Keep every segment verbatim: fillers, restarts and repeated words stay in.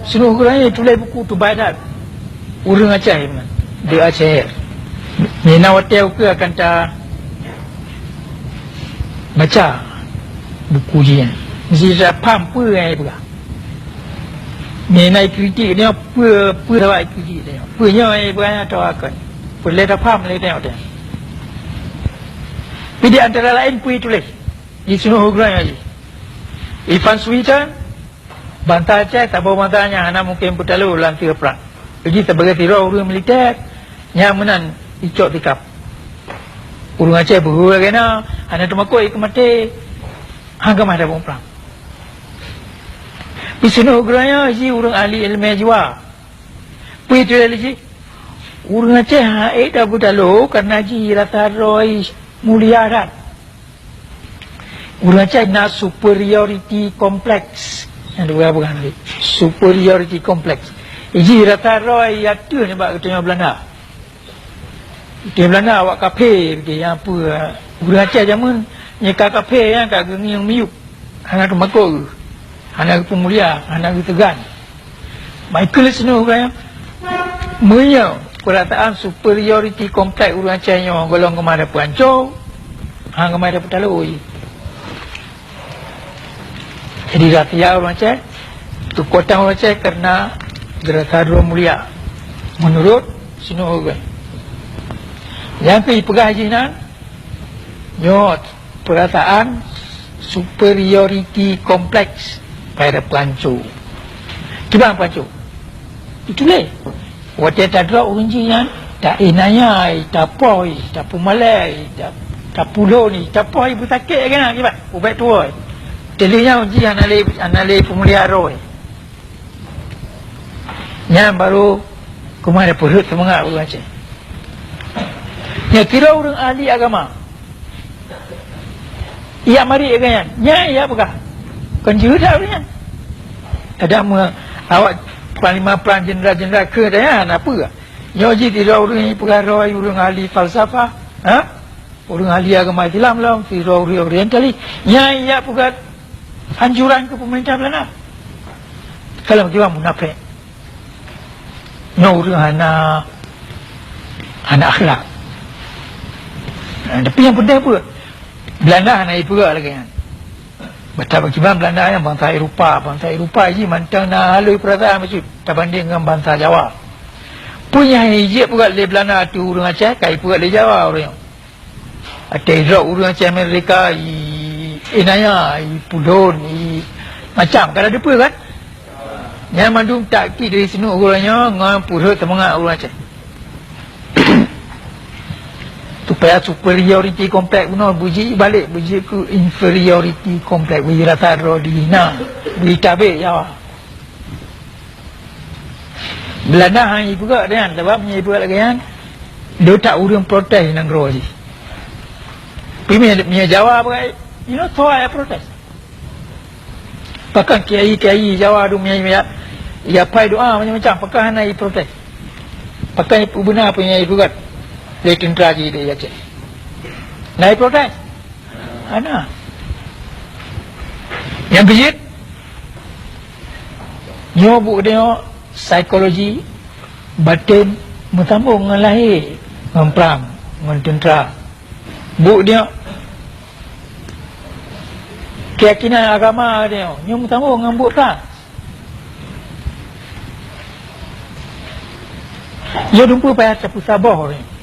Sinoe uroe nyoe tuléh buku teubai that ureuëng Aceh, di Aceh. Mina watée ukeue akan ta baca buku jih nyan. Mesti ta paham peue nyang ipeugah. Mina ikritik nyoe peue, peue saban ikritik nyoe. Peue nyoe ipeugah nyoe atau akan. Peue lé ta paham lé nyoe teuh. Tapi di antara laén peue tuléh di sinoe uroe nyoe jih. Ivan Sweeten, bansa Aceh, saboh bansa nyang hana mungken peutalo lam sigoe prang. Jadi, sibagai sidroe ureuëng militer, nyang meunan icok sikap. Ureuëng Aceh beuhe lagée na, hana teumakot ikeu maté, han keumah tabông prang. Di sinoe uroe nyoe jih ureuëng ahli iéleumé jiwa. Peue tuléh lé jih? Ureuëng Aceh han ék tapeutalo kareuna jih rasa droe mulia that. Ureuëng Aceh na superiority complex. Nyang dua bukan lé. Superiority complex. Jih rasa droe ateueh nibak geutanyoe Belanda. Geutanyoe Belanda awak kafé, nyang peue, ureuëng Aceh jameun nyoe ka kafé, nyang ka geungieng miyueb. Hana teumakot geuh. Hana geupeumulia, hana geuteugan. Michael Snow kaya, meunyoe peurasaan superiority complex ureuëng Aceh nyoe gohlom keumah dapeuanco, han keumah dapeutalo. Jadi, rahsia ureuëng Aceh, keukuatan ureuëng Aceh kareuna geurasa droe mulia, meunurot Snow kaya. Nyang keu ipeugah jih nan, nyoe peurasaan superiority complex pada pelancu. Kiban pelancu? Itulah. Watée tadrop ureuëng jih nyan, ta-inaya, tapoh, tapeumalée, ta-, tapulon, tapoh, beusakét lagée na kiban ubak tuwoe. Teulheueh nyan jih hana lé, hana lé peumulia roh. Nyan barô keumah dapeuet seumangat ureuëng Aceh. Nyan kira ureuëng ahli agama. Iya marit lagée nyan. Nyan iya peugah. Kon jeuet that ureuëng nyan. Kadang me-, awak panglima prang, jeundral-jeundral keu tanya, na peue? Nyoe jih sidroe ureuëng peugah droe ureuëng ahli falsafah. Ha? Ureuëng ahli agama Islam lom, sidroe ureuëng orientalis. Nyan iya peugah anjuran keu peumeurintah Belanda. Kalau kiban munafék. Nyoe ureuëng hana, hana akhlak. Ha, tapi nyang penting apa? Belanda hana ipeugah lagée nyan. Bata bak kiban Belanda nyan bansa Eropa, bansa Eropa jih mantong na halui peurasaan bacut tabanding ngon bansa Jawa. Peue nyang jijak peugah lé Belanda ateueh ureuëng Aceh, ka ipeugah lé Jawa ureuëng nyoe. Watée idrop ureuëng Aceh Amerika, i-, inaya, ipulon, i-, macam, ka na teupeue kan? Nyan mandum taktik dari Snow uroe nyoe ngon peureut seumangat ureuëng Aceh. Supaya superiority complex bunoe beujeuet balek, beujeuet keu inferiority complex, beujeuet rasa droe dihina, beujitabek Jawa. Belanda han jipeugah lagée nyan, sabab meunyoe jipeugah lagée nyan, le that ureuëng protes nanggroe jih. Tapi meunyoe, meunyoe Jawa peugah, you know, soe nyang protes? Pakon kiai-kiai Jawa dum nyang, nyang, nyang pai doa macam-macam, pakon hana jiprotes? Pakon jipeubena peue nyang jipeugah lé teuntra jih di Aceh? Na jiprotes? Hana. Nyang keujeuet, nyoe buet nyoe psikologi baten meusambông ngon lahé, ngon prang, ngon teuntra. Buet nyoe keyakinan agama nyoe, nyoe meusambông ngon buet prang. Nyoe dumpeue payah tapeusaboh nyoe.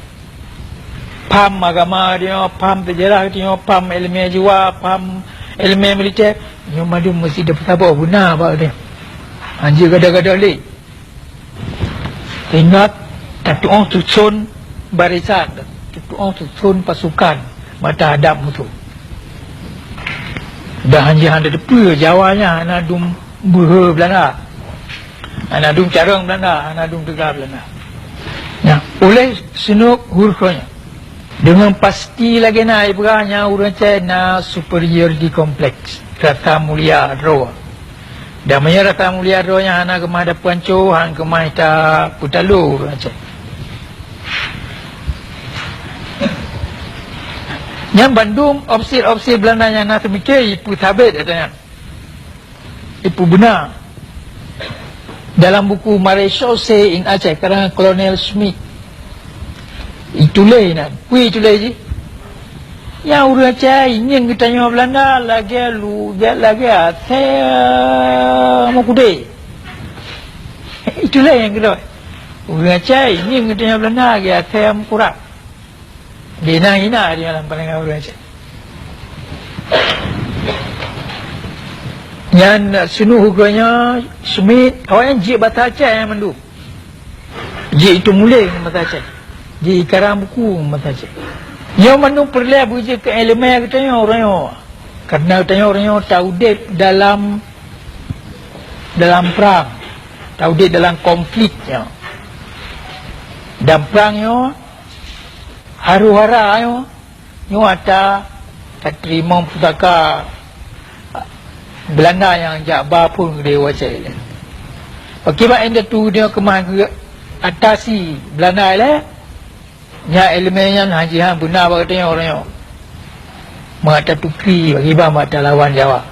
Paham agama nyoe, paham seujarah nyoe, paham iéleumé jiwa, paham iéleumé militer, nyoe mandum meusti tapeusaboh beuna bak nyoe. Hanjeuet gadôh-gadôh lé. Ingat, tatu'oh suson barisan, tatu'oh suson pasukan bak tahadap musoh. Dan hanjeuet hana teupeue Jawa nyan hana dum beuhe Belanda. Hana dum carông Belanda, hana dum teuga Belanda. Nah, oleh Snow huruf nyan. Deungon pasti lagée na ipeugah nyan ureuëng Aceh na superiority complex, rasa mulia droe. Dan meunyoe rasa mulia droe nyan hana keumah tapeuanco, han keumah tapeutalo ureuëng Aceh. Nyan bandum opsir-opsir Belanda nyang na seumiké ipeusabe ata nyan. Ipeubeuna. Dalam buku Maréchaussée in Aceh, karangan Kolonel Smith, ituléh inan. Peue ituléh jih? Nyang ureuëng Aceh ingieng geutanyoe Beulanda lagée lu-, lagée asée meukudée. Ituléh nyang keudua. Ureuëng Aceh ingieng geutanyoe Beulanda lagée asée meukudée. Di na hina di dalam pandangan ureuëng Aceh. Nyan sinoe uroe nyoe Smith, awaknyan jeuet basa Aceh nyang mandum. Jeuet itu muleng ngon basa Aceh. Jeuet ikarang buku ngon basa Aceh. Nyoe mandum peureulée beujeuet keu ileumèe geutanyoe uroe nyoe. Karena geutanyoe uroe nyoe taudeb dalam, dalam prang. Taudeb dalam konflik nyoe. Dan prang nyoe Haru hara nyoe, nyoe ata tateurimong pusaka Beulanda nyang jak ba phon keudeh u Aceh. Pakriban indatu nyoe keumah geuatasi Beulanda ilée, nyan ileumèe nyan hana jihan beuna bak geutanyoe uroe nyoe. Meuata tukri pakriban meuata lawan Jawa.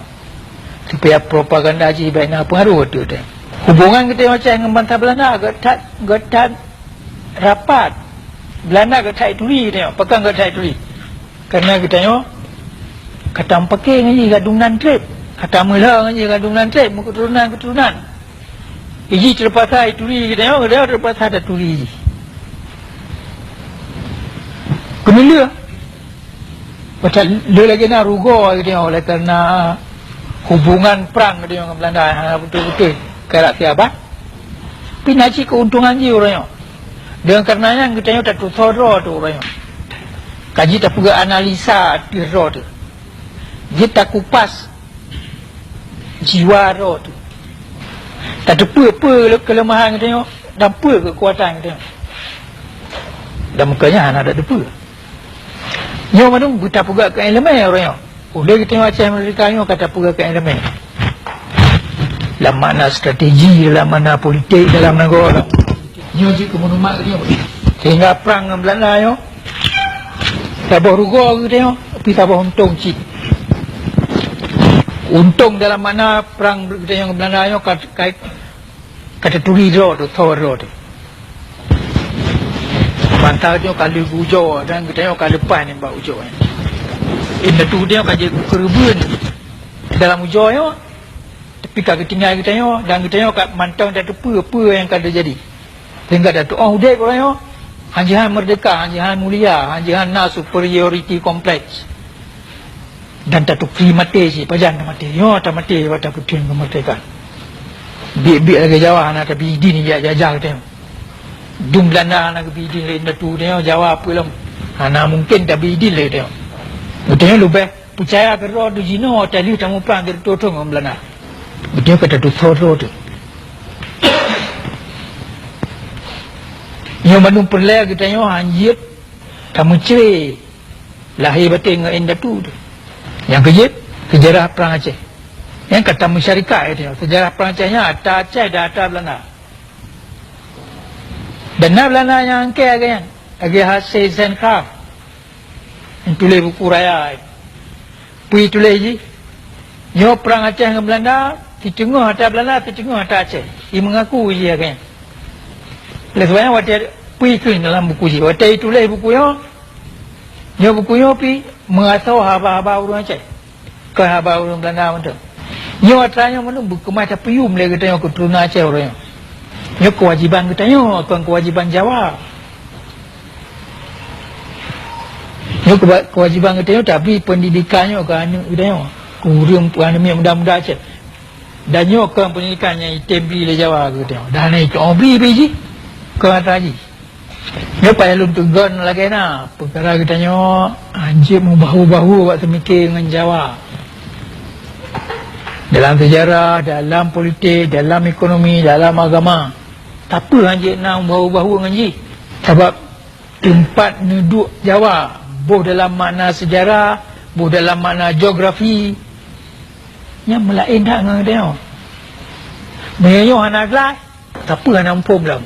Supaya propaganda jih bèk na peungaruh ateueh geutanyoe. Hubongan geutanyoe Aceh ngon bansa Beulanda geuh that, geuh that rapat. Beulanda geuh that turi geutanyoe. Pakon geuh that turi? Karena geutanyoe ka tameupakè ngon jih gadung nan treb. Ka tameulhö ngon jih gadung nan treb, meuketurunan-keturunan. Jih teupaksa turi geutanyoe, geutanyoe teupaksa taturi jih. Keuneulheueh. Pasal lé lagèe na rugoe geutanyoe oleh karena hubungan prang geutanyoe ngon Beulanda hana beutôi-beutôi karap siaban. Pih na cit keuntungan jih uroe nyoe. Deungon karena nyan geutanyoe tatusoe droe teuh uroe nyoe. Ka jeuet tapeugah analisa ateueh droe teuh. Jeuet takupas jiwa droe teuh. Tateupeue peue keuleumahan geutanyoe dan peue keukuatan geutanyoe. Dan meukeunyan hana tateupeue. Nyoe mandum beutapeugah keu ileumèe uroe nyoe. Ulèe geutanyoe Aceh Merdeka nyoe ka tapeugah keu ileumèe. Lam makna strategi, dalam makna politik, dalam nanggroe. Nyoe jeuet keu maklumat geutanyoe. Sehingga prang ngon Beulanda nyoe saboh rugoe geutanyoe, tapi saboh untông cit. Untông dalam makna prang geutanyoe ngon Beulanda nyoe ka, ka Ka taturi droe teuh, tho droe teuh. Mantong nyoe ka lheueh geuujoe dan geutanyoe ka leupah nibak ujoe nyan. Indatu geutanyoe ka jeuet keureubeuen dalam ujoe nyoe, tapi ka geutinggai geutanyoe dan geutanyoe ka mantong tateupeue peue nyang ka teujadi. Sehingga tatu'oh udeb uroe nyoe, han jihan meurdeka, han jihan mulia, han jihan na superiority complex. Dan tatukri maté cit, pajan tamaté. Nyoe tamaté bak tapeuteun keumeurdehkaan. Biet-biet lagèe Jawa hana tabi idin jak jajah geutanyoe. Dum Beulanda hana geubi idin lé indatu geutanyoe, Jawa peue lom hana mungken tabi idin lé geutanyoe. Geutanyoe leubeh peucaya keu droe teuh jinoe, watèe lheueh tamuprang direutoh thon ngon Beulanda. Geutanyoe ka tatusoe droe teuh. Nyoe mandum peureulèe geutanyoe han jeuet tameucré lahé batén ngon indatu teuh. Nyang keujeuet, seujarah Prang Aceh. Nyang ka tameusyarikat, eh, seujarah Prang Aceh nyan ata Aceh dan ata Beulanda. Dan na Beulanda nyang angkée lagèe nyan, lagèe H C Zentgraaff nyang tuléh buku raya. Peue tuléh jih? Nyoe prang Aceh ngon Beulanda, siteungoh ata Beulanda, siteungoh ata Aceh. Imeungaku jih lagèe nyan. Oleh sebab nyan watèe peue ikheun dalam buku jih, watèe ituléh buku nyoe, nyoe buku nyoe pih meuasoe haba-haba ureueng Aceh, kon haba ureueng Beulanda mantong. Nyoe atra nyoe mandum beukeumah tapeuyuem lé geutanyoe keuturonan Aceh uroe nyoe. Nyoe keuwajéban geutanyoe, kon keuwajéban Jawa. Nyoe keuba-, keuwajéban geutanyoe tabri peundidikan nyoe keu aneuk geutanyoe, keu ureueng, keu aneuk miet muda-muda Aceh. Dan nyoe kon peundidikan nyang item bri lé Jawa keu geutanyoe. Dan hana itu'oh bri pih jih keu atra jih. Nyoe payah lôn teugon lagèe na, peukara geutanyoe hanjeuet meubahu-bahu bak teumike ngon Jawa. Dalam seujarah, dalam politik, dalam ekonomi, dalam agama. Tapi hanjeuet na meubahu-bahu ngon jih. Sabab teumpat neuduek Jawa, boh dalam makna seujarah, boh dalam makna geografi, nyan meulaén that ngon geutanyoe. Meunyoe nyoe hana gleh, sapeue hana muphom lom.